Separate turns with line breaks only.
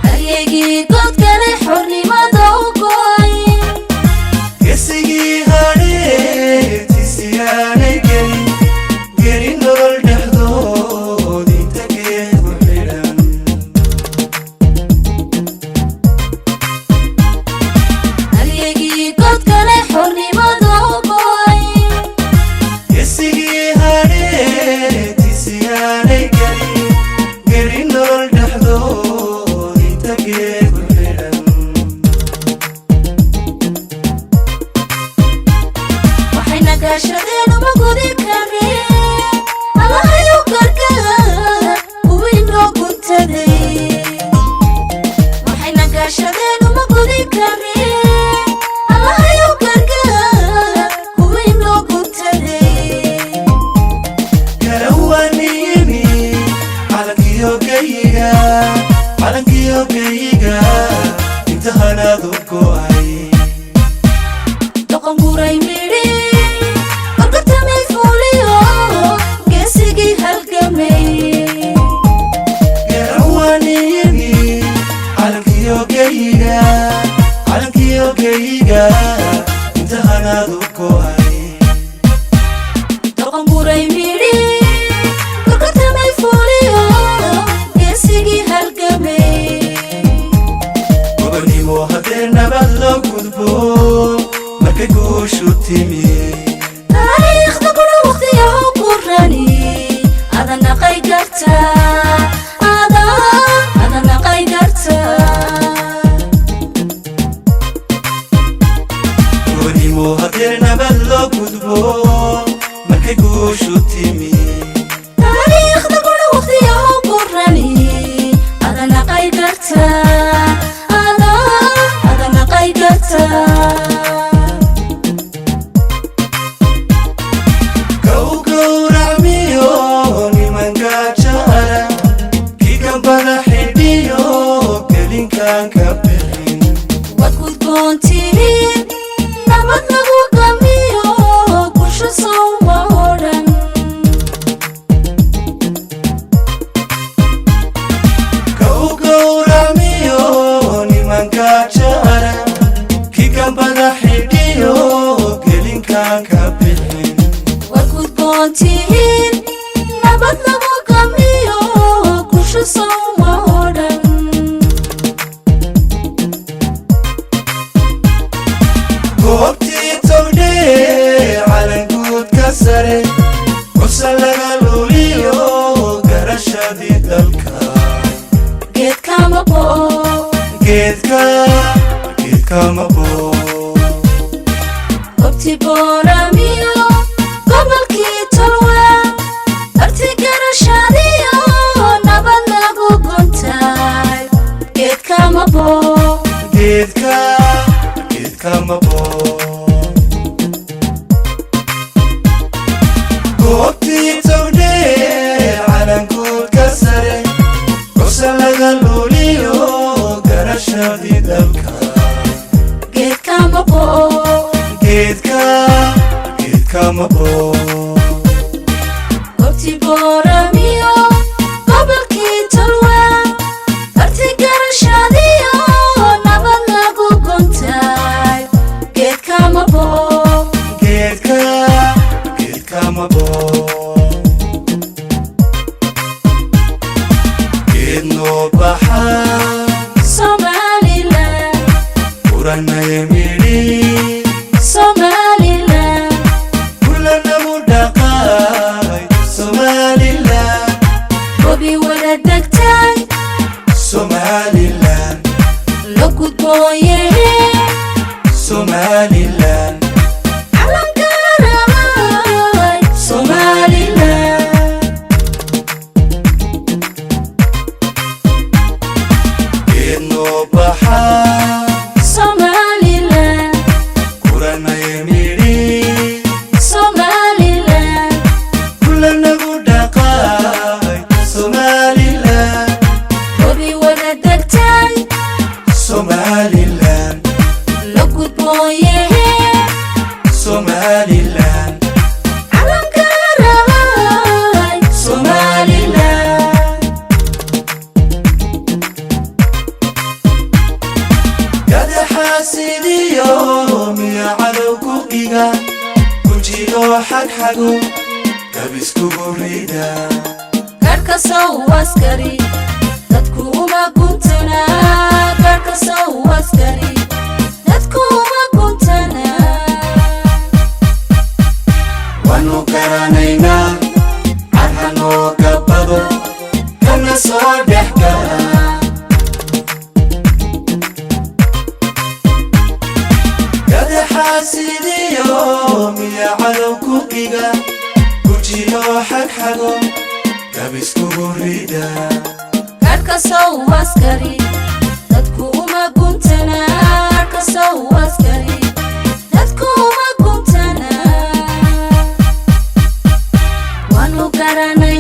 Haryagii godkale xornimada u go'ay.
Gesigii hadheetisiyaanay gelin gelin nolol dhexdood inta geed ku xidhan.
Haryagii godkale xornimada u go'ay.
Gesigii hadheetisiyaanay gelin gelin nolol dhexdood inta geed ku xidhan.
Waxayna gaashadeen uma gudi kareen, Allahayow gargaar kuwii noo guntaday. Waxayna gaashadeen uma gudi kareen, Allahayow gargaar kuwii noo guntaday.
Garawani yimi calankiyo geyiga, calankiyo geyiga inta hanaadu go'ay.
Doqon guray midhi gorgortamay fuuliyo geesigii halgamay.
Garawani yimi calankiyo geyiga, calankiyo geyiga inta hanaadu go'ay.
Doqon guray midhi gorgortamay fuuliyo geesigii halgamay.
Gobonimo haddee nabad loo gudbo markay guushu timi.
Taariikhda kuna waqtiyahu ku rani adanaqay garta, adanaqay garta.
Gobonimo haddee nabad loo gudbo markay guushu timi.
Taariikhda kuna waqtiyahu ku rani adanaqay garta, adanaqay garta.
Kowgowracmiyo nimanka jara kigambada xidhiyo gelinkaan ka bixin.
Waad gudboontihiin nabad lagu gamiyo gusho sawma odhan.
Kowgowracmiyo nimanka jara kigambada xidhiyo gelinkaan ka bixin.
Waad gudboontihiin nabad lagu gamiyo gusho sawma odhan.
Goobtii togdhee calanguudka sare cusa laga luuliyo garashadii dalka.
Geedkama bo'o.
Geedka geedkama boo.
Goobtii Booramiyo gobolkii Tolwa arti garashadiyo nabad lagu guntaay, geedkama bo'o.
Geedka geedkama boo. Goobtii togdhee calanguudka sare cusa laga luuliyo garashadii dalka.
Geedkama bo'o.
Geedka geedkama boo.
Goobtii Booramiyo gobolkii Tolwa arti garashadiyo nabad lagu guntaay, geedkama bo'o.
Geedka geedkama boo. Geed noo baxa.
Somaliland.
Uranaya midhi.
Somaliland.
Kulanagu dhaqaay Somaliland. rida.
Garhka sow askari dadku uma guntana. Garhka sow askari dadku uma guntana.
Waanu garanaynaa carhanoo gabbado kana soo dhex gala. Gadaxaasidiyo miya cadow ku qiga gujiyo xagxago gabiskugu rida.
Garhka sow askari dadku uma guntana. Garhka sow askari dadku uma guntana. Waanu garanay.